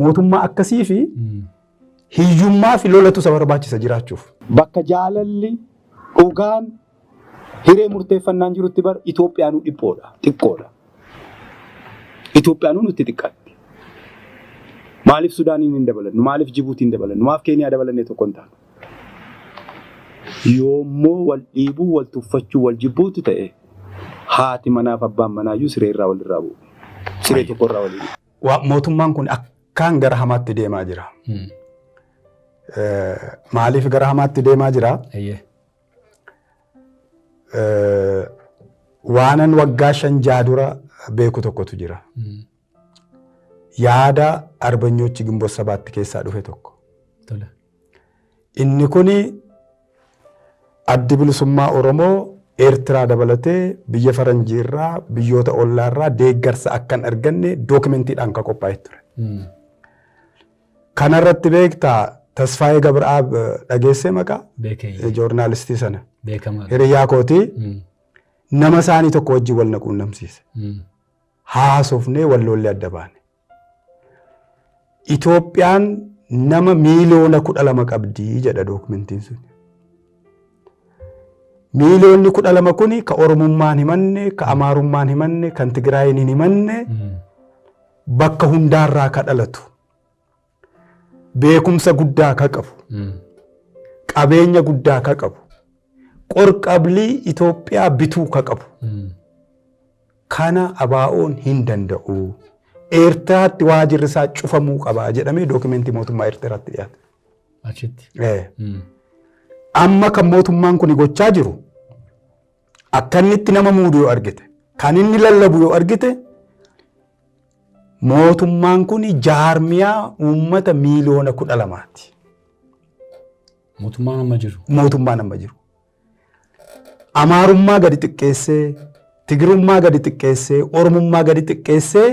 Mootummaa akkasii fi hiyyummaa fi lolatu isa barbaachisa jiraachuuf. Bakka jaalalli, dhugaan, hiree murteeffannaan jirutti bar Itoophiyaanuu dhiphoodha, xiqqoodha. Itoophiyaanuu nutti xiqqaatti. Maaliif Sudaaniin hin dabalannu? Maaliif Jibuutiin dabalannu? Maaf Keeniyaa dabalannee tokko hin taanu? Yoommoo wal dhiibuu, wal tuffachuu, wal jibbuutu ta'e haati manaaf abbaan manaayyuu siree irraa walirraa bu'u. Siree tokko irraa walii bu'u. Mootummaan kun akkaan gara hamaatti deemaa jira. Maaliif gara hamaatti deemaa jira? Waanan waggaa 5-6 dura beeku tokkotu jira. Yaada Arbanyoochi Ginboot Sabaatti keessaa dhufe tokko. Inni kuni Addi Bilisummaa Oromoo Eertiraa dabalatee biyya faranjii irraa biyyoota ollaa irraa deeggarsa akka hin arganne dookumentiidhaan kan qophaa'e ture. Kanarratti beektaa Tasfaayee Gabra'aab dhageessee maqaa? Beekee. Joornaalistii sana. Beekamaadha. Hiriyaa kootii nama isaanii tokko wajjin wal na quunnamsiise. Haasofnee wal lollee adda baane. Itoophiyaan nama miiliyoona 12 qabdi jedha dookumentiin sun. Miiliyoonni 12 kuni ka Oromummaan himanne, ka Amaarummaan himanne, kan Tigraayiin hin himanne bakka hundaarraa ka dhalatu. Beekumsa guddaa ka qabu. Qabeenya guddaa ka qabu. Qorqablii Itoophiyaa bituu ka qabu. Kana ABO'n hin danda'u. Eertiraatti waajirri isaa cufamuu qaba jedhamee dookimentii mootummaa Eertiraatti dhiyaate. Achitti. Amma kan mootummaan kun gochaa jiru akka inni itti nama muudu yoo argite, kan inni lallabu yoo argite, mootummaan kun jaarmiyaa uummata miiliyoona 12ti. Mootummaan amma jiru. Mootummaan amma jiru. Amaarummaa gadi xiqqeessee, Tigirummaa gadi xiqqeessee, Oromummaa gadi xiqqeessee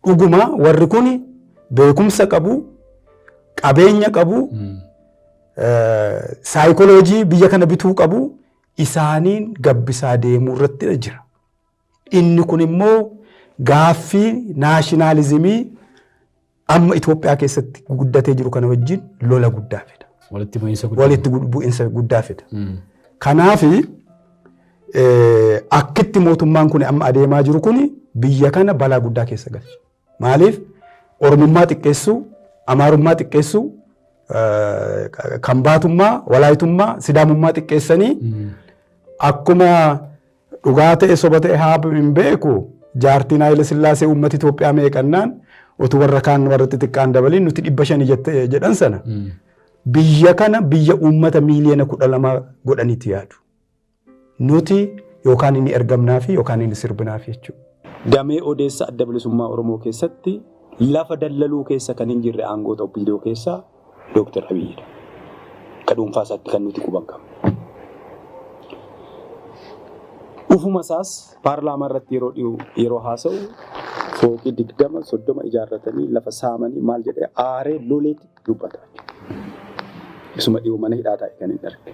dhuguma warri kun beekumsa qabu, qabeenya qabu, saayikoloojii biyya kana bituu qabu, isaaniin gabbisaa deemuu irratti jira. Inni kun immoo gaaffii naashinaalizimii amma Itoophiyaa keessatti guddatee jiru kana wajjin lola guddaa fida. Walitti bu'iinsa guddaa. Walitti bu'iinsa guddaa fida. Kanaaf akkitti mootummaan kun amma adeemaa jiru kun biyya kana balaa guddaa keessa galcha. Maaliif Oromummaa xiqqeessuu, Amaarummaa xiqqeessuu, Kambaatummaa, Walaayitummaa, Sidaamummaa xiqqeessanii akkuma dhugaa ta'e soba ta'e haa hin beeku jaartiin Haayile Sillaasee uummata Itoophiyaa meeqannaan utuu warra kaan warra xixiqqaan dabaliin nuti 500 jette jedhan sana biyya kana biyya uummata miiliyoona 12 godhaniitti yaadu. Nuti yookaan inni ergamnaafi yookaan inni sirbinaafi jechuudha. Damee odeessa Adda Bilisummaa Oromoo keessatti lafa dallaluu keessa kan hin jirre aangoota OPDO keessaa Dooktar Abiyyidha. Akka dhuunfaa isaatti kan nuti quban qabnu. Ufuma isaas paarlaamaa irratti yeroo dhiyu yeroo haasa'u fooqii 20 30 ijaarratanii lafa saamanii maal jedhee aaree loleeti dubbata. Isuma dhiyoo mana hidhaa taa'e kan hin arge.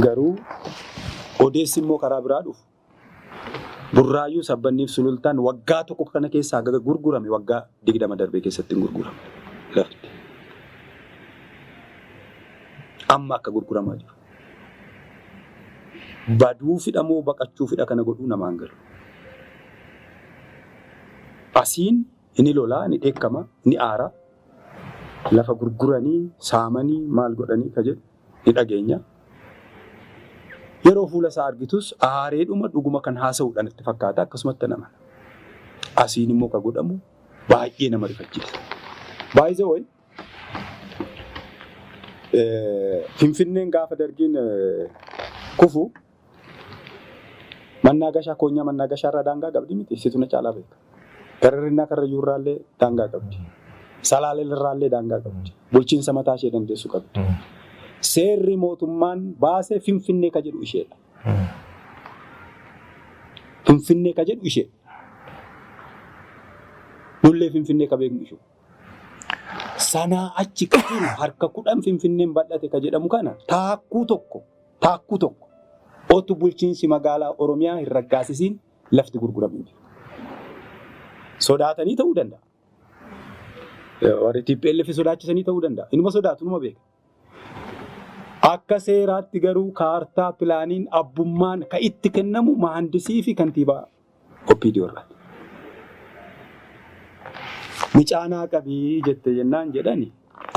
Garuu odeessi immoo karaa biraa dhufu. Burraayyuu, Sabbanniif Sulultaan waggaa tokko kana keessaa haga gurgurame waggaa 20 darbee keessatti hin gurguramne lafti. Amma akka gurguramaa jiru. Baduu fidha moo baqachuu fidha kana godhuu namaan galu. Asiin inni lolaa, ni dheekkama, ni aara. Lafa gurguranii, saamanii, maal godhanii ka jedhu ni dhageenya. Yeroo fuula isaa argitus aareedhuma dhuguma kan haasa'uudha natti fakkaata akkasumatti nan amana. Asiin immoo ka godhamu baay'ee nama rifachiisa. By the way, Finfinneen gaafa dargiin kufu Mannaagashaa koonyaa Mannaagashaa irraa daangaa qabdi miti situ na caalaa beeka. Gararrinnaa Karrayyuu irraa illee daangaa qabdi. Salaalel irraa illee daangaa qabdi. Bulchiinsa mataa ishee dandeessu qabdi. Seerri mootummaan baase Finfinnee ka jedhu isheedha. Finfinnee ka jedhu ishee. Nullee Finfinnee ka beeknu ishee. Sanaa achi ka jiru harka 10 Finfinneen bal'ate ka jedhamu kana taakkuu tokko taakkuu tokko otu bulchiinsi magaalaa Oromiyaa hin raggaasisiin lafti gurgurame hin jiru. Sodaatanii ta'uu danda'a. Warri TPLF sodaachisanii ta'uu danda'a. Inuma sodaatu numa beeka. Akka seeraatti garuu kaartaa pilaaniin abbummaan kan itti kennamu mahandisii fi kantiibaa OPDO irraati. Micaanaa qabii jette jennaan jedhani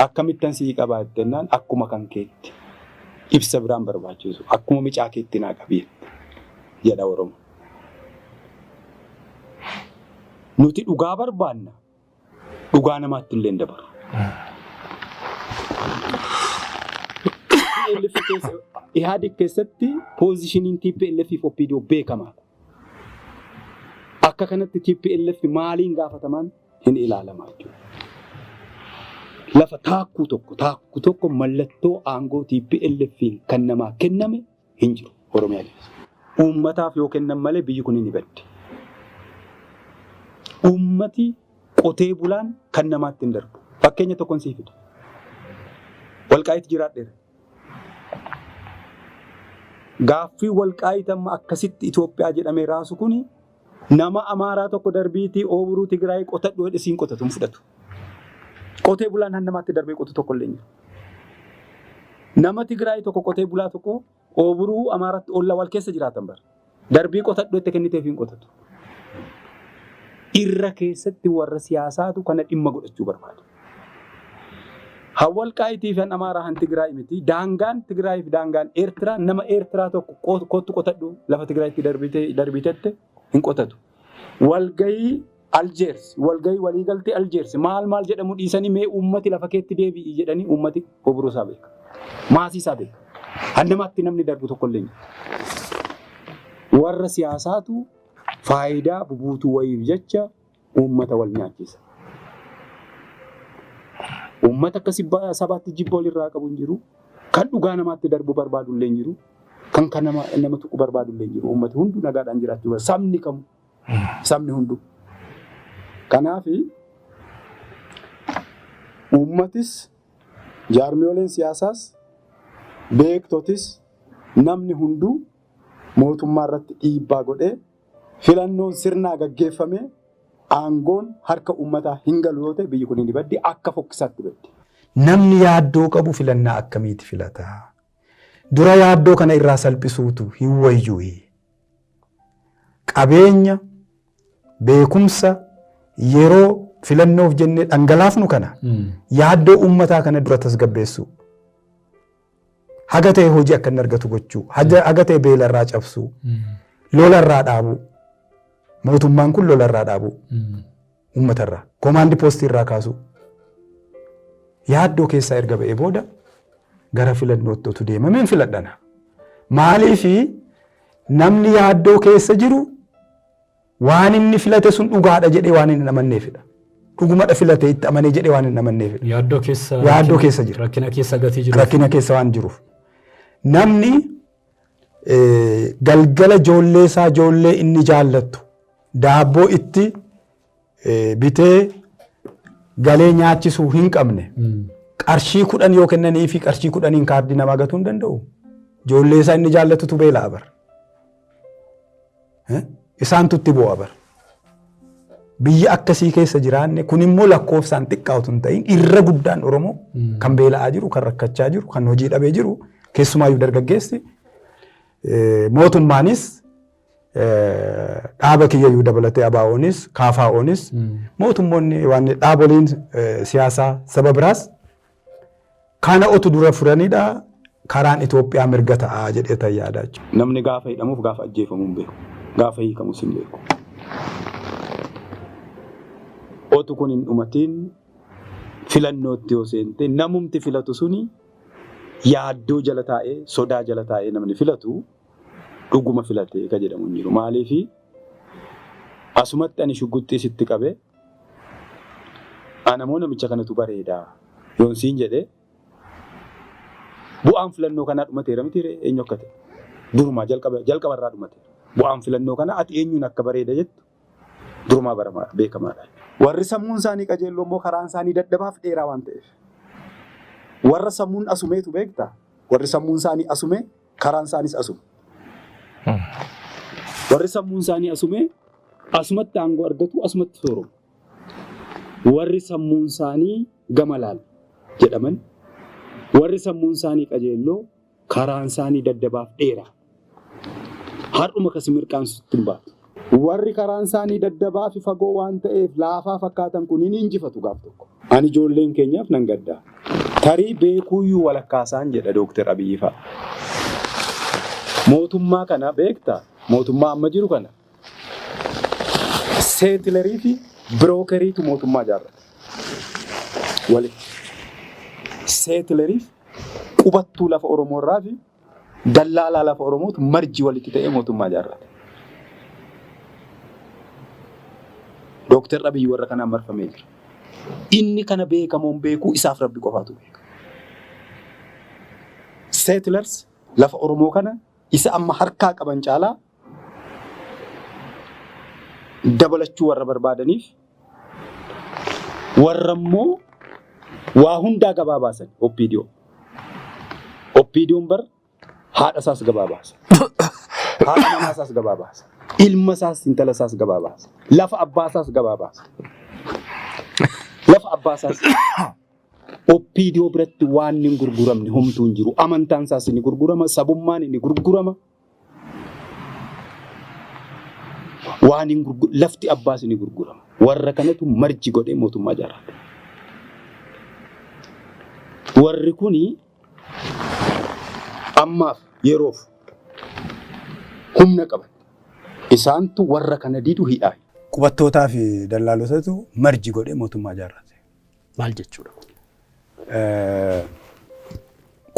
akkamittan sii qabaa jennaan akkuma kan keetti. Ibsa biraan barbaachisu akkuma micaa keetti naa qabii jette jedha Oromo. Nuti dhugaa barbaanna dhugaa namaatti illee hin dabaru. TPLF keessa Ihaadig keessatti poozishiniin TPLF fi OPDO beekamaadha. Akka kanatti TPLF maaliin gaafatamaan hin ilaalamaa jechuudha. Lafa taakkuu tokko taakkuu tokko mallattoo aangoo TPLFiin kan namaa kenname hin jiru Oromiyaa keessa. Uummataaf yoo kennan malee biyyi kun ni baddi. Uummati qotee bulaan kan namaatti hin darbu. Fakkeenya tokkon sii fida. Walqaayit jiraadheera. Gaaffii walqaayit amma akkasitti Itoophiyaa jedhamee raasu kuni nama Amaaraa tokko darbiitii oobruu Tigraay qotadhu jedhe siin qotatu hin fudhatu. Qotee bulaan han namaatti darbee qotu tokko illee hin jiru. Nama Tigraay tokko qotee bulaa tokko oobruu Amaaratti olla wal keessa jiraatan bara. Darbii qotadhu itti kenniteef hin qotatu. Irra keessatti warra siyaasaatu kana dhimma godhachuu barbaada. Han Walqaayitii fi han Amaaraa han Tigraay miti. Daangaan Tigraay fi daangaan Eertiraa nama Eertiraa tokko kottu qotadhu lafa Tigraayitti darbitette hin qotatu. Walgayii Aljeers, walgayii waliigaltee Aljeers maal maal jedhamu dhiisanii mee uummati lafa keetti deebi'i jedhanii uummati obruu isaa beeka. Maasii isaa beeka. Han namaatti namni darbu tokko illee hin jiru. Warra siyaasaatu faayidaa bubuutuu wayiif jecha uummata wal nyaachisa. Uummata akka sabaatti jibba walirraa qabu hin jiru. Kan dhugaa namaatti darbu barbaadu illee hin jiru. Kan kan nama nama tuqu barbaadu illee hin jiru. Uummati hunduu nagaadhaan jiraachuu barbaada. Sabni kamu. Sabni hunduu. Kanaaf uummatis jaarmiyooleen siyaasaas beektotis namni hunduu mootummaa irratti dhiibbaa godhee filannoon sirnaa gaggeeffamee aangoon harka uummataa hin galu yoo ta'e biyyi kun ni baddi akka fokkisaatti baddi. Namni yaaddoo qabu filannaa akkamiiti filata? Dura yaaddoo kana irraa salphisuutu hin wayyuu. Qabeenya, beekumsa, yeroo filannoof jennee dhangalaafnu kana yaaddoo uummataa kana dura tasgabbeessuu. Haga ta'e hojii akka inni argatu gochuu, haga ta'e beela irraa cabsuu, lola irraa dhaabuu. Mootummaan kun lola irraa dhaabuu. Uummata irraa, koomaandi poostii irraa kaasuu. Yaaddoo keessaa erga ba'ee booda gara filannootti otu deemameen filadhana. Maaliifi namni yaaddoo keessa jiru waan inni filate sun dhugaadha jedhee waan hin amanneefidha. Dhugumadha filate itti amanee jedhee waan hin amanneefidha. Yaaddoo keessa Yaaddoo keessa jira. Rakkina keessa gatii jiru. Rakkina keessa waan jiruuf. Namni galgala ijoollee isaa ijoollee inni jaallattu daabboo itti bitee galee nyaachisuu hin qabne qarshii 10 yoo kennanii fi qarshii 10n kaardii namaa gatuu hin danda'u. Ijoollee isaa inni jaallatutu beela'a bara. Isaantu itti bu'a bara. Biyya akkasii keessa jiraanne kun immoo lakkoofsaan xiqqaa utuu hin ta'in irra guddaan Oromoo kan beela'aa jiru, kan rakkachaa jiru, kan hojii dhabee jiru, keessumaayyuu dargaggeessi. Mootummaanis dhaaba kiyyayyuu dabalatee ABO'nis, KFO'nis, mootummoonni waan dhaaboliin siyaasaa saba biraas kana otu dura furanidha karaan Itoophiyaa mirga ta'a jedhee tan yaadaa jechuudha. Namni gaafa hidhamuuf gaafa ajjeefamu hin beeku. Gaafa hiikamus hin beeku. Otu kun hin dhumatiin filannootti yoo seente namumti filatu suni yaaddoo jala taa'ee sodaa jala taa'ee namni filatu dhuguma filate ka jedhamu hin jiru. Maaliifi asumatti ani shugguxxii sitti qabe ana moo namicha kanatu bareeda yoon siin jedhe bu'aan filannoo kanaa dhumateera miti ree eenyu akka ta'e durumaa jalqaba jalqabarraa dhumateera. Bu'aan filannoo kanaa ati eenyuun akka bareeda jettu durumaa baramaadha beekamaadha. Warri sammuun isaanii qajeelloo immoo karaan isaanii dadhabaaf dheeraa waan ta'eef. Warra sammuun asumeetu beekta. Warri sammuun isaanii asume karaan isaaniis asuma. Warri sammuun isaanii asume asumatti aangoo argatu asumatti sooromu. Warri sammuun isaanii gama laal jedhaman, warri sammuun isaanii qajeelloo karaan isaanii daddabaaf dheeraa. Har'uma kasi mirqaansutti hin baatu. Warri karaan isaanii daddabaa fi fagoo waan ta'eef laafaa fakkaatan kun hin injifatu gaaf tokko. Ani ijoolleen keenyaaf nan gaddaa. Tarii beekuuyyuu walakkaasaan jedha Dooktar Abiyyi fa'a. Mootummaa kana beektaa? Mootummaa amma jiru kana settlerii fi brokeriitu mootummaa ijaarrate. Walitti. Settlerii fi qubattuu lafa Oromoo irraa fi dallaalaa lafa Oromootu merge walitti ta'ee mootummaa ijaarrate. Dooktar Abiyyi warra kanaan marfamee jira. Inni kana beekamoon beekuu isaaf Rabbi qofaatu beeka. Settlers lafa Oromoo kana isa amma harkaa qaban caalaa dabalachuu warra barbaadaniif, warra immoo waa hundaa gabaa baasan OPDO. OPDOn bar haadha isaas gabaa baasa. Haadha manaa isaas gabaa baasa. Ilma isaas, intala isaas gabaa baasa. Lafa abbaa isaas gabaa baasa. Lafa abbaa isaas. OPDO biratti waan hin gurguramne homtuu hin jiru. Amantaan isaas ni gurgurama, sabummaan ni gurgurama. Waan hin lafti abbaas ni gurgurama. Warra kanatu merge godhee mootummaa ijaarrate. Warri kuni ammaaf yeroof humna qaban. Isaantu warra kana didu hidhaa. Qubattootaa fi dallaalotatu merge godhee mootummaa ijaarrate. Maal jechuudha?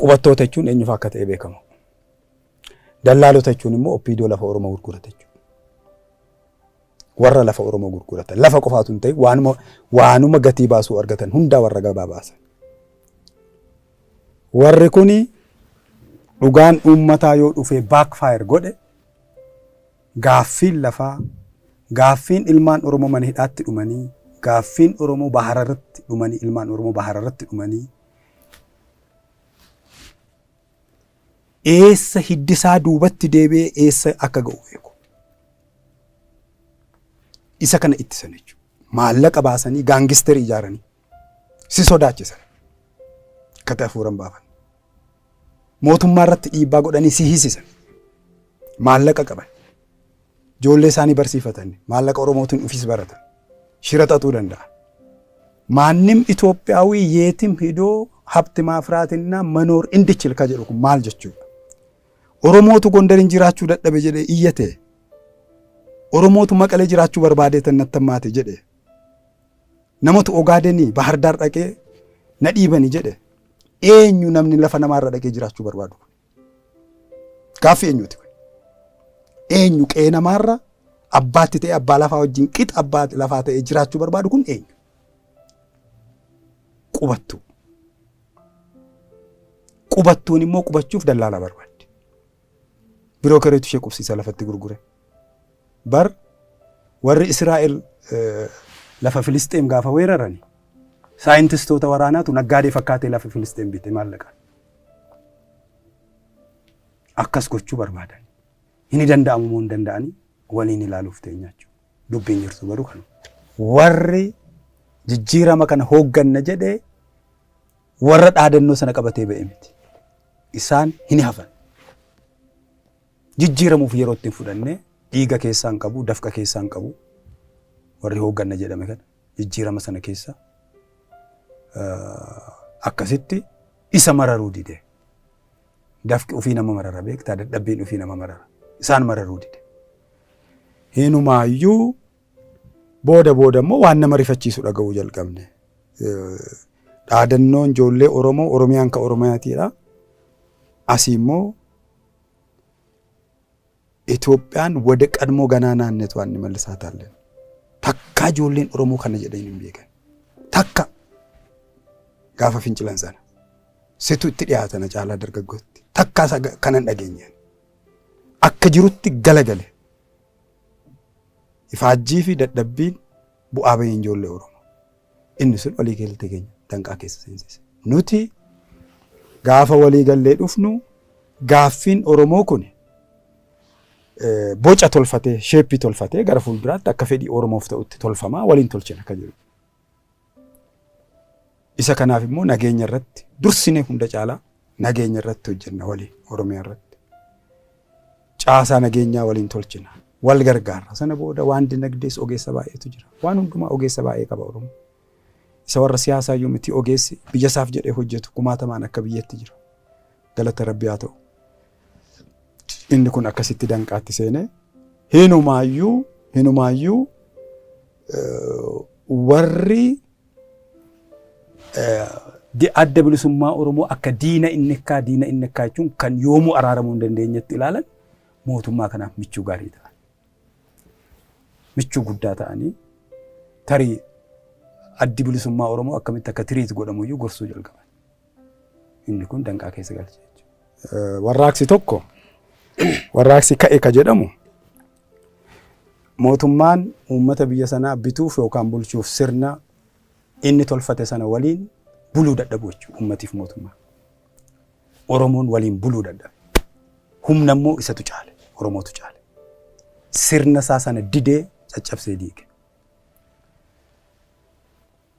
Qubattoota jechuun eenyufa akka ta'e beekama. Dallaalota jechuun immoo OPDO lafa Oromoo gurgurate jechuudha. Warra lafa Oromoo gurguratan, lafa qofaatu hin ta'in, waanuma gatii baasuu argatan hundaa warra gabaa baasan. Warri kuni dhugaan uummataa yoo dhufee backfire godhe, gaaffiin lafaa, gaaffiin ilmaan Oromoo mana hidhaatti dhumanii, gaaffiin Oromoo bahara irratti dhumanii, ilmaan Oromoo bahara irratti dhumanii, eessa hiddisaa duubatti deebi'ee eessa akka ga'u beeku. Isa kana ittisan jechuudha. Maallaqa baasanii gangsterii ijaaranii si sodaachisan. Akka ta'e hafuuran baafan. Mootummaa irratti dhiibbaa godhanii si hiisisan. Maallaqa qaban. Ijoollee isaanii barsiifatan. Maallaqa Oromootiin ofiis baratan. Shira xaxuu danda'a. ማንም ኢትዮጵያዊ የትም ሄዶ ሀብት ማፍራትና መኖር እንዲችል ka jedhu kun maal jechuudha? Oromootu Gondarin jiraachuu dadhabe jedhee iyyate. Oromootu Maqalee jiraachuu barbaadee tan natti hammaate jedhe. Namatu Ogaadenii Bahar Daar dhaqee na dhiibani jedhe. Eenyu namni lafa namaarra dhaqee jiraachuu barbaadu kun? Gaaffii eenyuti kun? Eenyu qe'ee namaarra abbaatti ta'e, abbaa lafaa wajjin qixa abbaa lafaa ta'ee jiraachuu barbaadu kun eenyu? Qubattuu. Qubattuun immoo qubachuuf dallaala barbaaddi. Brokeriitu ishee qubsiisa lafatti gurgure. Bar warri Israa'el lafa Filisxeem gaafa weerarani saayintistoota waraanaatu naggaadee fakkaatee lafa Filisxeem bite maallaqaan. Akkas gochuu barbaadan. Inni danda'amu moo hin danda'anii waliin ilaaluuf teenya jechuudha. Dubbiin jirtu garuu kanuma. Warri jijjiirama kana hoogganna jedhee warra dhaadannoo sana qabatee ba'e miti. Isaan hin hafan. Jijjiiramuuf yeroo ittiin fudhannee dhiiga keessaan qabu, dafqa keessaan qabu, warri hoogganna jedhame kana jijjiirama sana keessa akkasitti isa mararuu dide. Dafqi ofii nama marara beektaa, dadhabbiin ofii nama marara. Isaan mararuu dide. Hinumaayyuu booda booda immoo waan nama rifachiisu dhaga'uu jalqabne. Dhaadannoon ijoollee Oromoo Oromiyaan ka Oromiyaatiidha. Asii immoo Itoophiyaan ወደ ቀድሞ ገናናነቷ እንመልሳታለን። Takkaa ijoolleen Oromoo kana jedhanii hin beekan. Takka gaafa fincilan sana. Situ itti dhiyaatana caalaa dargaggootti. Takkaa kanan dhageenyaan. Akka jirutti galagale. Ifaajjii fi dadhabbiin bu'aa bahiin ijoollee Oromoo. Inni sun walii galtee keenya danqaa keessa seensise. Nuti gaafa walii gallee dhufnu gaaffiin Oromoo kun boca tolfatee, shapeii tolfatee gara fuulduraatti akka fedhii Oromoof ta'utti tolfamaa waliin tolchina akka jiru. Isa kanaaf immoo nageenya irratti dursinee hunda caalaa nageenya irratti hojjenna waliin Oromiyaa irratti. Caasaa nageenyaa waliin tolchina. Wal gargaarra. Sana booda waan dinagdees ogeessa baay'eetu jira. Waan hundumaa ogeessa baay'ee qaba Oromoo. Isa warra siyaasaa iyyuu miti, ogeessi biyya isaaf jedhee hojjetu kumaatamaan akka biyyatti jira. Galata Rabbi haa ta'u. Inni kun akkasitti danqaatti seenee hinumaayyuu warri Adda Bilisummaa Oromoo akka diina inni akkaa diina inni akkaa jechuun kan yoomuu araaramuu hin dandeenyetti ilaalan mootummaa kanaaf michuu gaarii ta'an. Michuu guddaa ta'anii tarii Addi Bilisummaa Oromoo akkamitti akka tiriit godhamuyyuu gorsuu jalqaban. Inni kun danqaa keessa galche jechuudha. Warraaqsi tokko warraaqsi ka'e ka jedhamu mootummaan uummata biyya sanaa bituuf yookaan bulchuuf sirna inni tolfate sana waliin buluu dadhabuu jechuudha uummatiif mootummaa. Oromoon waliin buluu dadhabe. Humna immoo isatu caale. Oromootu caale. Sirna isaa sana didee caccabsee diige.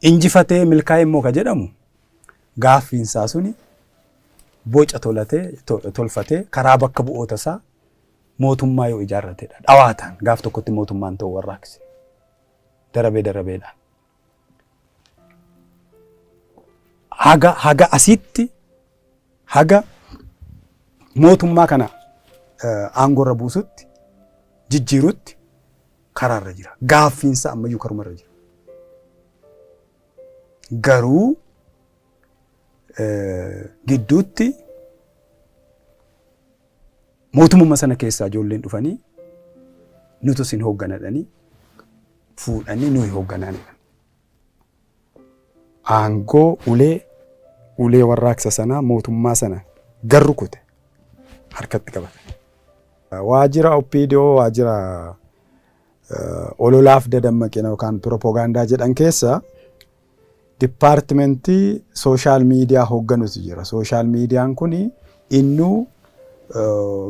Injifatee milkaa'e immoo ka jedhamu gaaffiin isaa suni boca tolatee tolfatee karaa bakka bu'oota isaa mootummaa yoo ijaarratedha. Dhawaataan gaaf tokkotti mootummaan ta'u warraaqsi. Darabee darabeedhaan. Haga asitti haga mootummaa kana aangoorra buusutti jijjiirutti karaarra jira. Gaaffiinsa ammayyuu karumarra jira. Garuu gidduutti mootummaa sana keessaa ijoolleen dhufanii nutu isin hoogganadhanii fuudhanii nuyi hooggananidha. Aangoo ulee warraaqsa sanaa mootummaa sana garru kute harkatti qabate. Waajjira OPDO, waajjira ololaaf dadammaqina yookaan piropogaandaa jedhan keessa dipaartimentii social media hoogganutu jira. Social mediaan kun innuu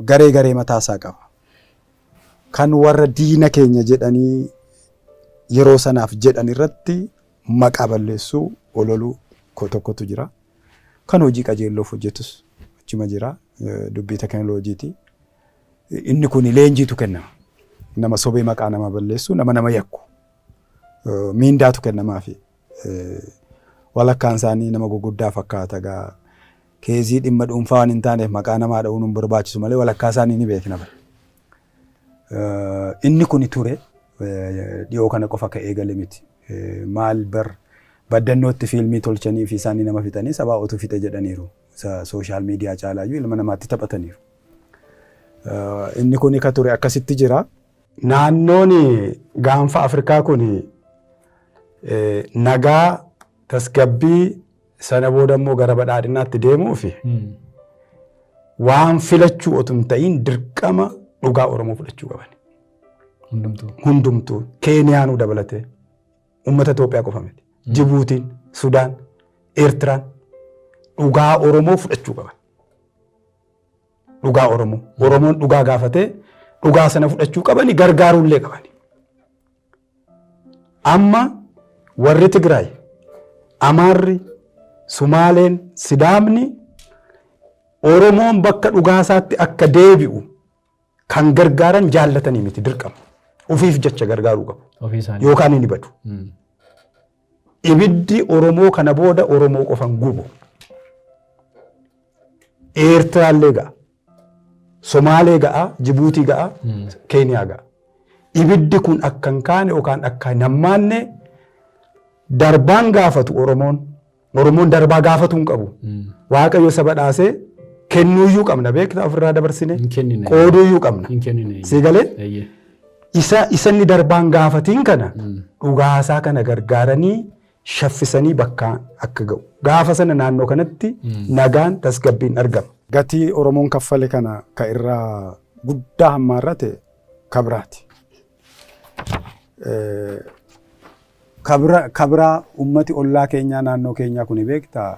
garee garee mataasaa qaba. Kan warra diina keenya jedhanii yeroo sanaaf jedhan irratti maqaa balleessuu ololuu tokkotu jira. Kan hojii qajeelloof hojjetus achuma jira. Dubbii teknooloojiiti. Inni kun leenjiitu kennama. Nama sobee maqaa nama balleessu, nama nama yakku. Miindaatu kennamaafi. Walakkaan isaanii nama guguddaa fakkaata gaa. Keezii dhimma dhuunfaa waan hin taaneef maqaa namaa dha'uun hin barbaachisu malee walakkaa isaanii ni beekna bara. Inni kun ture dhiyoo kana qofa ka eegale miti. Maal bar baddannootti fiilmii tolchanii fi isaanii nama fixanii sabaa otu fixe jedhaniiru. Social media caalaayyuu ilma namaatti taphataniiru. Inni kun ka ture akkasitti jira. Naannoon gaanfa Afrikaa kun nagaa, tasgabbii, sana booda immoo gara badhaadhinaatti deemuuf waan filachuu otoo hin ta'in dirqama dhugaa Oromoo fudhachuu qaban. Hundumtuu. Hundumtuu Keeniyaanuu dabalatee uummata Itoophiyaa qofa miti. Jibuutiin, Sudaan, Eertiraan dhugaa Oromoo fudhachuu qaban. Dhugaa Oromoo. Oromoon dhugaa gaafatee dhugaa sana fudhachuu qabani, gargaaruullee qabani. Amma warri Tigraay, Amaarri, Sumaaleen, Sidaamni Oromoon bakka dhugaasaatti akka deebi'u kan gargaaran jaallatanii miti, dirqama. Ufiif jecha gargaaruu qabu. Ofii isaanii. Yookaan ni badu. Ibiddi Oromoo kana booda Oromoo qofan gubu. Eertiraallee ga'a. Somaalee ga'a, Jibuutii ga'a, Keeniyaa ga'a. Ibiddi kun akka hin kaane yookaan akka hin hammaanne darbaan gaafatu Oromoon. Oromoon darbaa gaafatuu hin qabu. Waaqayyo saba dhaasee kennuuyyuu qabna, beektaa, ofirraa dabarsine Hin kennine. qooduuyyuu qabna. Hin kennine. Sii galee? Eeyyee. Isa inni darbaan gaafatiin kana dhugaasaa kana gargaaranii shaffisanii bakka akka ga'u. Gaafa sana naannoo kanatti nagaan tasgabbiin argama. Gatii Oromoon kaffale kana ka irraa guddaa hammaarrate kabiraati. Kabira ummati ollaa keenyaa, naannoo keenyaa kun beektaa,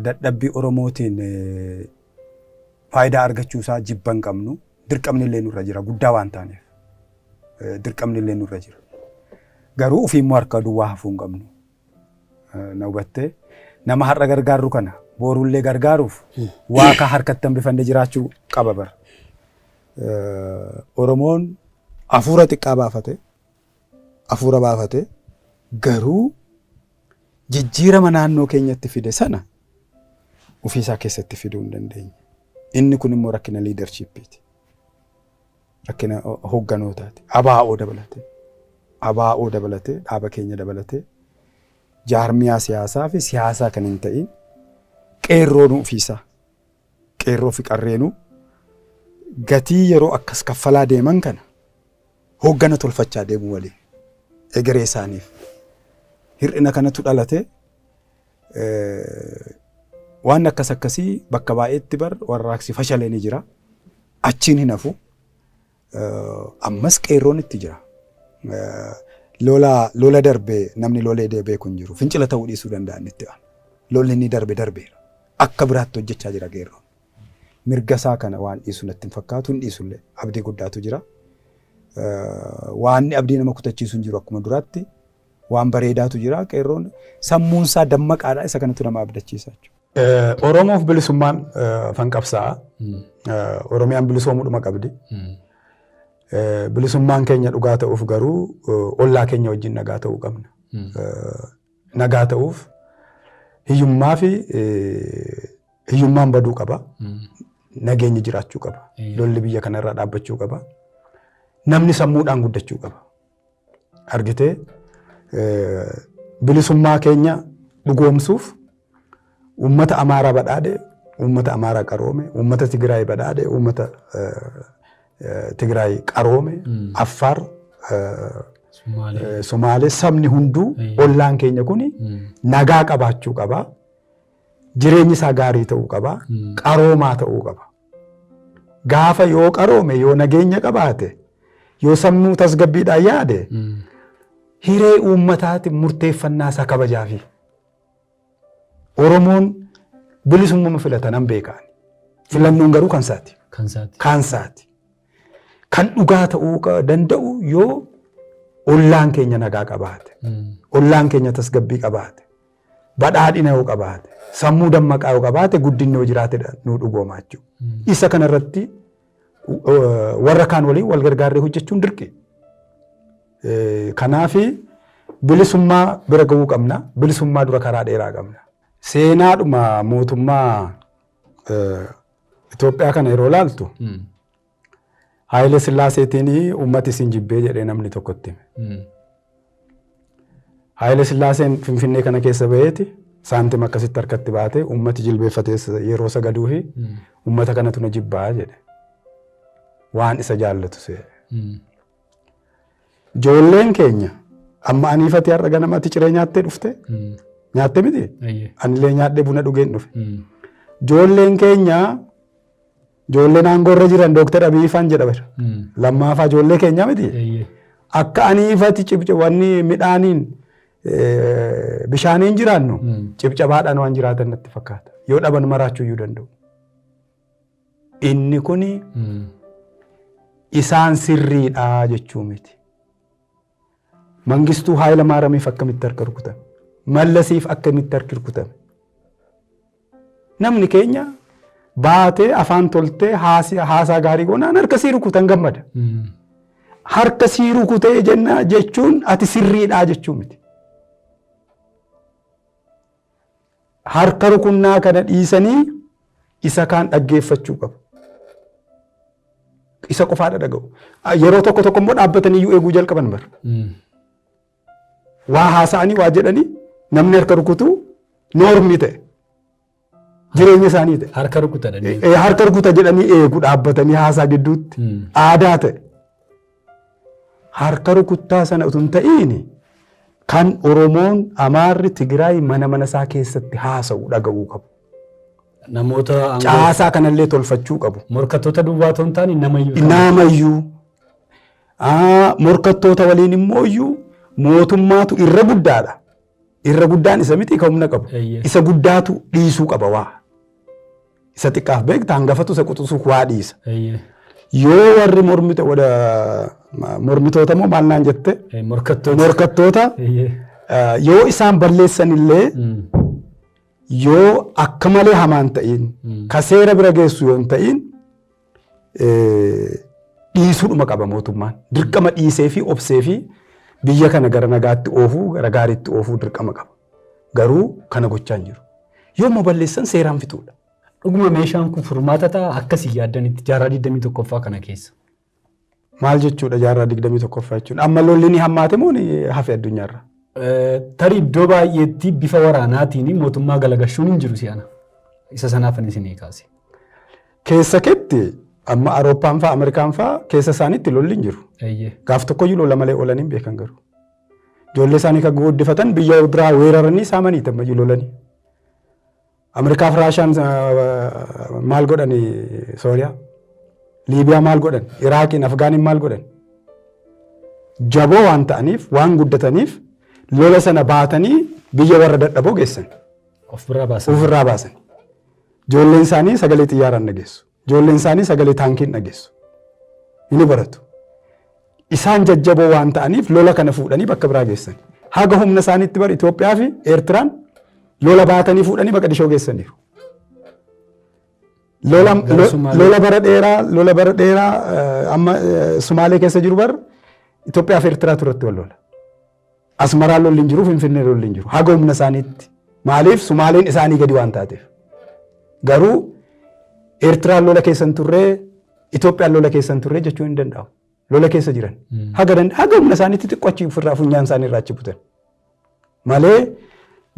dadhabbii Oromootiin faayidaa argachuu isaa jibba hin qabnu. Dirqamni illee nurra jira guddaa waan taaneef. Dirqamni illee nurra jira. Garuu ofii immoo harka duwwaa hafuu hin qabnu. Na hubattee, nama har'a gargaarru kana boorullee gargaaruuf waa ka harkatti hambifannee jiraachuu qaba bara. Oromoon hafuura xiqqaa baafate, hafuura baafate, garuu jijjiirama naannoo keenyatti fide sana ofiisaa keessatti fiduu hin dandeenye. Inni kun immoo rakkina leadershipiiti. Rakkina hoogganootaati. ABO dabalatee. ABO dabalatee, dhaaba keenya dabalatee, jaarmiyaa siyaasaa fi siyaasaa kan hin ta'in, qeerroon ofiisaa, qeerroo fi qarreenuu gatii yeroo akkas kaffalaa deeman kana hooggana tolfachaa deemu waliin egeree isaaniif. Hir'ina kanatu dhalate. Waan akkas akkasii bakka baay'eetti bar warraaqsi fashalee ni jira. Achiin hin hafu. Ammas qeerroon itti jira. Lola darbe namni lolee beeku hin jiru. Fincila ta'uu dhiisuu danda'a inni itti aanu. Lolli inni darbe darbeera. Akka biraatti hojjechaa jira qeerroon. Mirga isaa kana waan dhiisu natti hin fakkaatu, hin dhiisullee, abdii guddaatu jira. Waan abdii nama kutachiisu hin jiru, akkuma duraatti waan bareedaatu jira. Qeerroon sammuun isaa dammaqaadha, isa kanatu nama abdachiisa jechuudha. Oromoof bilisummaan fanqabsaa'a. Oromiyaan bilisoomuudhuma qabdi. Bilisummaan keenya dhugaa ta'uuf garuu ollaa keenya wajjin nagaa ta'uu qabna. Nagaa ta'uuf hiyyummaa fi hiyyummaan baduu qaba. Nageenyi jiraachuu qaba. Lolli biyya kanarraa dhaabbachuu qaba. Namni sammuudhaan guddachuu qaba. Argitee, bilisummaa keenya dhugoomsuuf uummata Amaaraa badhaadhe, uummata Amaaraa qaroome, uummata Tigraay badhaadhe, uummata Tigraay qaroome, Affaar, Somaalee, sabni hunduu ollaan keenya kuni nagaa qabaachuu qaba. Jireenyi isaa gaarii ta'uu qaba. Qaroomaa ta'uu qaba. Gaafa yoo qaroome, yoo nageenya qabaate, yoo sammuu tasgabbiidhaan yaade, hiree uummataatiin murteeffannaa isaa kabajaafi. Oromoon bilisummaa filata nan beekaan. Filannoon garuu kan isaati. Kan isaati. Kan isaati. Kan dhugaa ta'uu danda'u yoo ollaan keenya nagaa qabaate, ollaan keenya tasgabbii qabaate, badhaadhina yoo qabaate, sammuu dammaqaa yoo qabaate, guddinni yoo jiraatedha nuu dhugoomaa jechuudha. Isa kanarratti warra kaan waliin wal gargaarree hojjechuun dirqi. Kanaafi bilisummaa bira gahuu qabna. Bilisummaa dura karaa dheeraa qabna. Seenaadhuma mootummaa Itoophiyaa kana yeroo laaltu, Haayile Sillaaseetiin uummati isin jibbee jedhee namni tokkotti hime. Haayile Sillaaseen Finfinnee kana keessa baheeti saantima akkasitti harkatti baatee, uummati jilbeeffatee yeroo sagaduu fi uummata kanatu na jibbaa jedhe. Waan isa jaallatu se'e. Ijoolleen keenya amma aniifati har'a ganamatti ciree nyaattee dhufte, nyaatte miti? Anillee nyaadhee buna dhugeen dhufe. Ijoolleen keenya, ijoolleen aangoo irra jiran, Dooktar Abiyyi faan jedha bara. Lammaafaa ijoollee keenya miti? Akka aniifati wanni midhaaniin bishaaniin jiraannu cibcabaadhaan waan jiraatan natti fakkaata. Yoo dhaban maraachuu iyyuu danda'u. Inni kuni isaan sirriidha jechuu miti. Mangistuu Haayila Maaramiif akkamitti harka rukutame? Mallasiif akkamitti harki rukutame? Namni keenya baatee afaan toltee haasaa gaarii goonaan harka sii rukutan gammada. Harka sii rukutee jenna jechuun ati sirriidha jechuu miti. Harka rukunnaa kana dhiisanii isa kaan dhaggeeffachuu qabu. Isa qofaadha dhaga'u. Yeroo tokko tokko immoo dhaabbatanii iyyuu eeguu jalqaban bara. Waa haasa'anii waa jedhanii namni harka rukutu normii ta'e. Jireenya isaanii ta'e. Harka rukutanii. Harka rukuta jedhanii eegu dhaabbatanii haasaa gidduutti. Aadaa ta'e. Harka rukuttaa sana utuu hin ta'iin kan Oromoon, Amaarri, Tigraay mana mana isaa keessatti haasa'u dhaga'uu qabu. Namoota Caasaa kanallee tolfachuu qabu. Morkattoota duwwaa otoo hin taane namayyuu. Namayyuu. Morkattoota waliin immoo iyyuu mootummaatu irra guddaadha. Irra guddaan isa miti kan humna qabu. Isa guddaatu dhiisuu qaba waa. Isa xiqqaaf beekta, hangafatu isa quxisuuf waa dhiisa. Yoo warri mormitoota moo maal naan jette? Morkattoota. Morkattoota. Yoo isaan balleessan illee, yoo akka malee hamaan ta'in, ka seera bira geessu yoo hin ta'in, dhiisuudhuma qaba mootummaan. Dirqama dhiisee fi obsee fi biyya kana gara nagaatti oofuu, gara gaariitti oofuu dirqama qaba. Garuu kana gochaa hin jiru. Yoo immoo balleessan seeraan fixuudha. Dhuguma meeshaan kun furmaata ta'a akkasii yaaddanitti jaarraa 21ffaa kana keessa? Maal jechuudha jaarraa 21ffaa jechuun? Amma lolli ni hammaate moo ni hafe addunyaarra? Tarii iddoo baay'eetti bifa waraanaatiin mootummaa galagashuun hin jiru si'ana. Isa sanaaf ani isinii kaase. Keessa keetti amma Awurooppaan fa'a, Ameerikaan fa'a keessa isaaniitti lolli hin jiru. Gaaf tokkoyyuu lola malee oolanii hin beekan garuu. Ijoollee isaanii kan guddifatan biyya biraa weeraranii saamanii ammayyuu lolanii. Ameerikaa fi Raashaan maal godhani Sooriyaa? Liibiyaa maal godhan? Iraaqiin, Afgaaniin maal godhan? Jaboo waan ta'aniif, waan guddataniif lola sana baatanii biyya warra dadhaboo geessan. Of biraa baasan. Ofirraa baasan. Ijoolleen isaanii sagalee xiyyaaraan dhageessu. Ijoolleen isaanii sagalee taankiin dhageessu. Ni baratu. Isaan jajjaboo waan ta'aniif lola kana fuudhanii bakka biraa geessan. Haga humna isaaniitti bar Itoophiyaa fi Eertiraan lola baatanii fuudhanii Maqadishoo geessaniiru. Lola Gara Sumaalee. Lola bara dheeraa amma Sumaalee keessa jiru bar Itoophiyaa fi Eertiraatu irratti wal lola. Asmaraan lolli hin jiru, Finfinnee lolli hin jiru. Haga humna isaaniitti. Maaliif? Sumaaleen isaanii gadi waan taateef. Garuu Eertiraan lola keessa hin turree, Itoophiyaan lola keessa hin turree jechuun hin danda'amu. Lola keessa jiran. Haga humna isaaniitti xiqqoo achi ofirraa funyaan isaanii irraa achi butan. Malee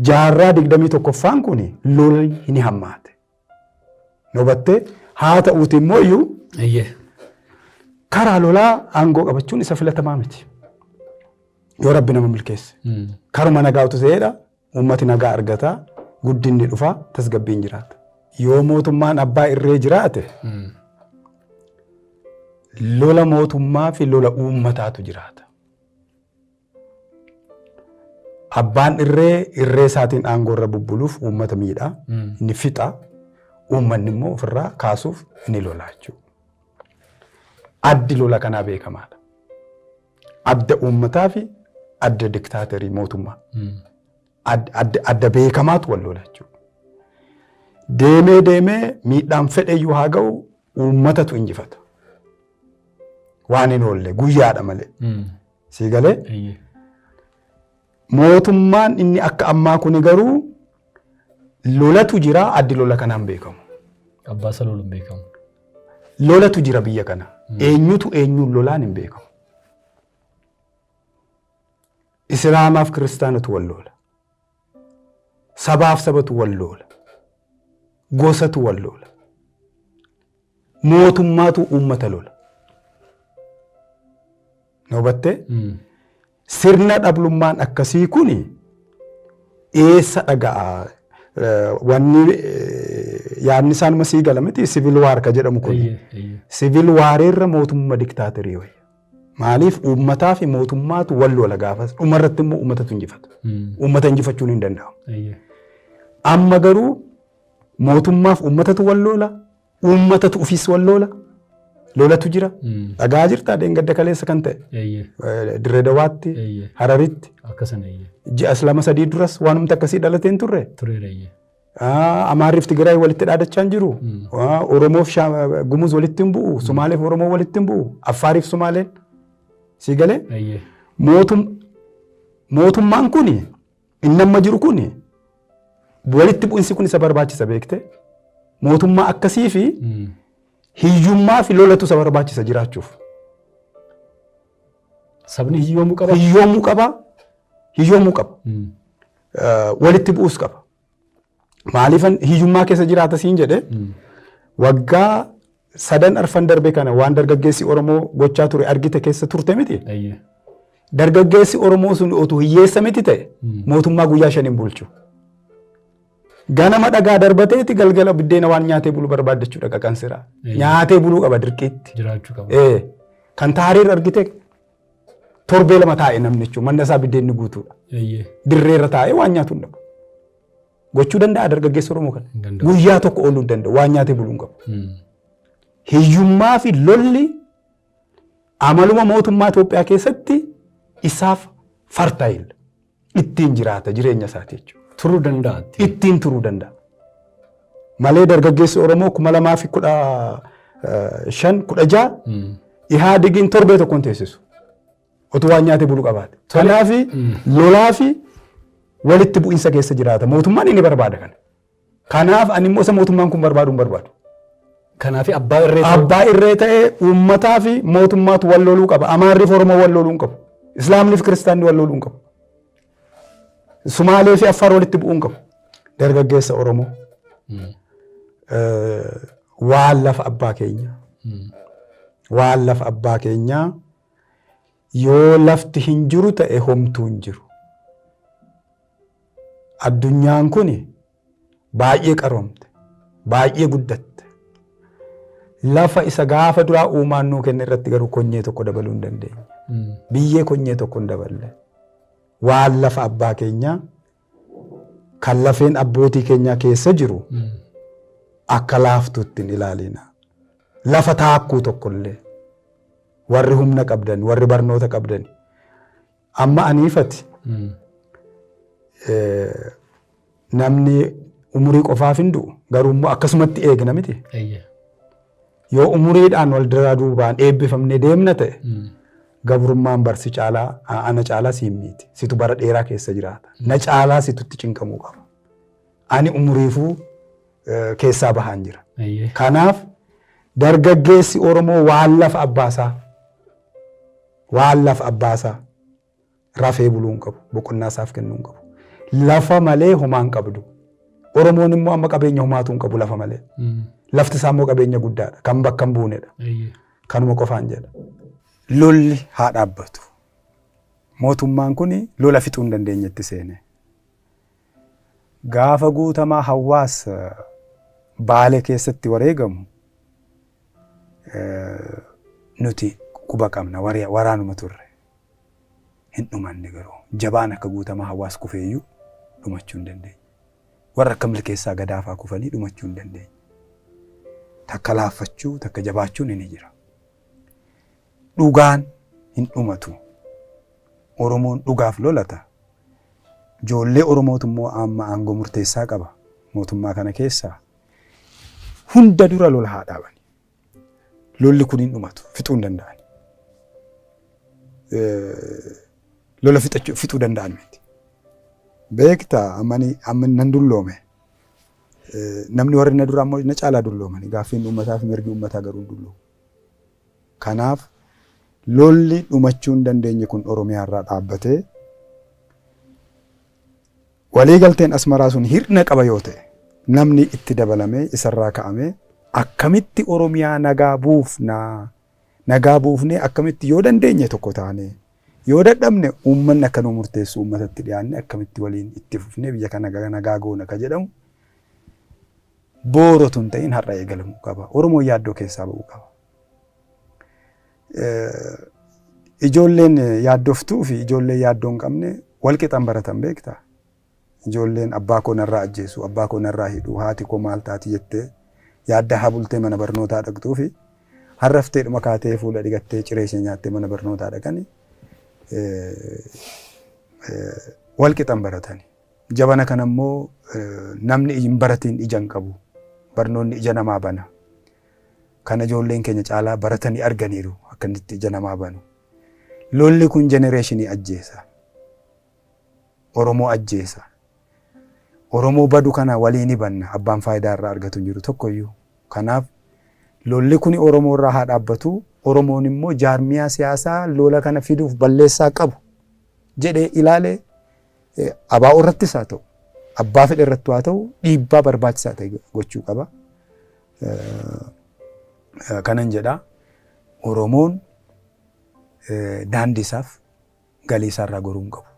jaarraa 21ffaan kun lolli ni hammaate. Hubattee? Haa ta'uuti immoo iyyuu karaa lolaa aangoo qabachuun isa filatamaa miti. Yoo Rabbi nama milkeesse. Karuma nagaatu ta'edha. Uummati nagaa argata. Guddinni dhufa. Tasgabbiin jiraata. Yoo mootummaan abbaa irree jiraate, lola mootummaa fi lola uummataatu jiraata. Abbaan irree irree isaatiin aangoo irra bubbuluuf uummata miidha. Inni fixa. Uummanni immoo ofirraa kaasuuf ni lola jechuudha. Addi lola kanaa beekamaadha. Adda uummataa fi adda diktaaterii mootummaa. Adda beekamaatu wal lola jechuudha. Deemee deemee miidhaan fedheyyuu haa ga'u, uummatatu injifata. Waan hin oolle guyyaadha malee. Sii galee? Mootummaan inni akka ammaa kuni garuu lolatu jira, addi lola kanaan beekamu. Abbaa isa loluun beekamu. Lolatu jira biyya kana. Eenyutu eenyuun lolaan hin beekamu. Islaamaaf kiristaanatu wal lola. Sabaaf sabatu wal lola. Gosatu wal lola. Mootummaatu uummata lola. Na hubattee? Sirna dhablummaan akkasii kun eessa dhaga'a? Wanni yaadni isaanuma sii gala miti, civil war ka jedhamu kun. Civil wareerra mootummaa diktaaterii wayya. Maaliif? Uummataa fi mootummaatu wal lola gaafas. Dhumarratti immoo uummatatu injifata. Uummata injifachuun hin danda'amu. Amma garuu mootummaaf uummatatu wal lola. Uummatatu ofiis wal lola. Lolatu jira. Dhagaa jirtaa dheengadda kaleessa kan ta'e. Dirree Dawaatti, Hararitti. Akkasana eeyyee. Ji'a 2-3 duras waanumti akkasii dhalatee hin turre. Tureera eeyyee. Amaarriif Tigraay walitti dhaadachaa hin jiru. Oromoof Gumuz walitti hin bu'u. Sumaaleef Oromoo walitti hin bu'u. Affaariif Sumaaleen. Sii galee? Eeyyee. Mootummaan kun inni amma jiru kun walitti bu'insi kun isa barbaachisa beekte. Mootummaa akkasii fi hiyyummaa fi lolatu isa barbaachisa jiraachuuf. Sabni hiyyoomuu qaba. Hiyyoomuu qaba. Hiyyoomuu qaba. Walitti bu'uus qaba. Maaliifan hiyyummaa keessa jiraata siin jedhe? Waggaa sadan arfan darbe kana waan dargaggeessi Oromoo gochaa ture argite, keessa turte miti. Dargaggeessi Oromoo sun otuu hiyyeessa miti ta'e, mootummaa guyyaa 5 hin bulchu. Ganama dhagaa darbateeti galgala biddeena waan nyaatee bulu barbaaddachuu dhaqa qansiraa. Nyaatee buluu qaba dirqiitti. Jiraachuu qaba. Kan taariirra argite torbee 2 taa'e namni jechuun manna isaa biddeenni guutuudha. Dirreerra taa'ee waan nyaatu hin dhabu. Gochuu danda'a dargaggeessi Oromoo kana? Hin danda'u. Guyyaa tokko ooluu hin danda'u, waan nyaatee buluu hin qabu. Hiyyummaa fi lolli amaluma mootummaa Itoophiyaa keessatti isaaf fertile. Ittiin jiraata jireenya isaati jechuudha. Turuu danda'a. Ittiin turuu danda'a. Malee dargaggeessi Oromoo 2015 16 Ihaadigiin torbee tokkoon teessisu. Otuu waan nyaatee bulu qabaate. Kanaaf lolaa fi walitti bu'iinsa keessa jiraata. Mootummaan inni barbaada kana. Kanaaf ani immoo isa mootummaan kun barbaadu hin barbaadu. Kanaaf abbaa irree ta'uu. Abbaa irree ta'ee uummataa fi mootummaatu wal loluu qaba. Amaarri fi Oromoo wal loluu hin qabu. Islaamni fi Kiristaanni wal loluu hin qabu. Sumaalee fi Affaar walitti bu'uu hin qabu. Dargaggeessa Oromoo waan lafa abbaa keenyaa waan lafa abbaa keenyaa yoo lafti hin jiru ta'e homtuu hin jiru. Addunyaan kun baay'ee qaroomte, baay'ee guddatte. Lafa isa gaafa duraa uumaan nuu kenne irratti garuu konyee tokko dabaluu hin dandeenye. Biyyee konyee tokko hin daballe. Waan lafa abbaa keenyaa kan lafeen abbootii keenyaa keessa jiru akka laaftuutti hin ilaalina. Lafa taakkuu tokkollee warri humna qabdan, warri barnoota qabdan. Amma aniifati namni umurii qofaaf hin du'u garuu immoo akkasumatti eegna miti. Yoo umuriidhaan wal duraa duubaan eebbifamnee deemna ta'e gabrummaan barsi caalaa ana caalaa siin miti. Situ bara dheeraa keessa jiraata. Na caalaa situtti cinqamuu qaba. Ani umuriifuu keessaa bahaan jira. Kanaaf dargaggeessi Oromoo waan lafa abbaasaa waan lafa abbaasaa rafee buluu hin qabu. Boqonnaa isaaf kennuu hin qabu. Lafa malee homaa hin qabdu. Oromoon immoo amma qabeenya homaatu hin qabu lafa malee. Lafti isaa immoo qabeenya guddaadha. Kan bakka hin buunedha. Kanuma qofaan jedha. Lolli haa dhaabbatu. Mootummaan kun lola fixuu hin dandeenyetti seene. Gaafa Guutamaa Hawaas Baale keessatti wareegamu nuti quba qabna waraanuma turre. Hin dhumanne garuu. Jabaan akka Guutamaa Hawaas kufeeyyuu dhumachuu hin dandeenye. Warra akka Milkeessaa Gadaafaa kufanii dhumachuu hin dandeenye. Takka laaffachuu, takka jabaachuun ni jira. Dhugaan hin dhumatu. Oromoon dhugaaf lolata. Ijoollee Oromootu immoo amma aangoo murteessaa qaba mootummaa kana keessaa. Hunda dura lola haa dhaabani. Lolli kun hin dhumatu, fixuu hin danda'ani. Lola fixuu danda'an miti. Beektaa amma amma nan dulloome. Namni warri na dura ammoo na caalaa dulloomani. Gaaffiin uummataa fi mirgi uummataa garuu hin dulloomu. Kanaaf lolli dhumachuu hin dandeenye kun Oromiyaa irraa dhaabbatee waliigalteen Asmaraa sun hir'ina qaba yoo ta'e namni itti dabalamee isarraa ka'amee akkamitti Oromiyaa nagaa buufnaa nagaa buufnee akkamitti yoo dandeenye tokko taanee yoo dadhabne uummanni akka nuu murteessu uummatatti dhiyaanne akkamitti waliin itti fufnee biyya kana nagaa goona ka jedhamu booro tun ta'in har'a eegalamuu qaba. Oromoon yaaddoo keessaa ba'uu qaba. Ijoolleen yaaddoftuu fi ijoolleen yaaddoo hin qabne wal qixan baratan beektaa? Ijoolleen abbaa koo narraa ajjeesu, abbaa koo narraa hidhu, haati koo maal taati jettee yaadda haa bultee mana barnootaa dhaqxuu fi harrafteedhuma kaatee fuula dhiqattee ciree ishee nyaattee mana barnootaa dhaqani wal qixan baratani. Jabana kana immoo namni hin baratiin ija hin qabu. Barnoonni ija namaa bana. Kana ijoolleen keenya caalaa baratanii arganiiru akka inni itti ija namaa banu. Lolli kun jenereeshinii ajjeesa. Oromoo ajjeesa. Oromoo badu kana waliin hibanna abbaan faayidaa irraa argatu hin jiru tokkoyyuu. Kanaaf lolli kun Oromoo irraa haa dhaabbatu. Oromoon immoo jaarmiyaa siyaasaa lola kana fiduuf balleessaa qabu jedhee ilaalee ABO irrattis haa ta'u, abbaa fedhe irrattu haa ta'u dhiibbaa barbaachisaa ta'e gochuu qaba. Kanan jedha Oromoon daandii isaaf galii isaa irraa goruu hin qabu.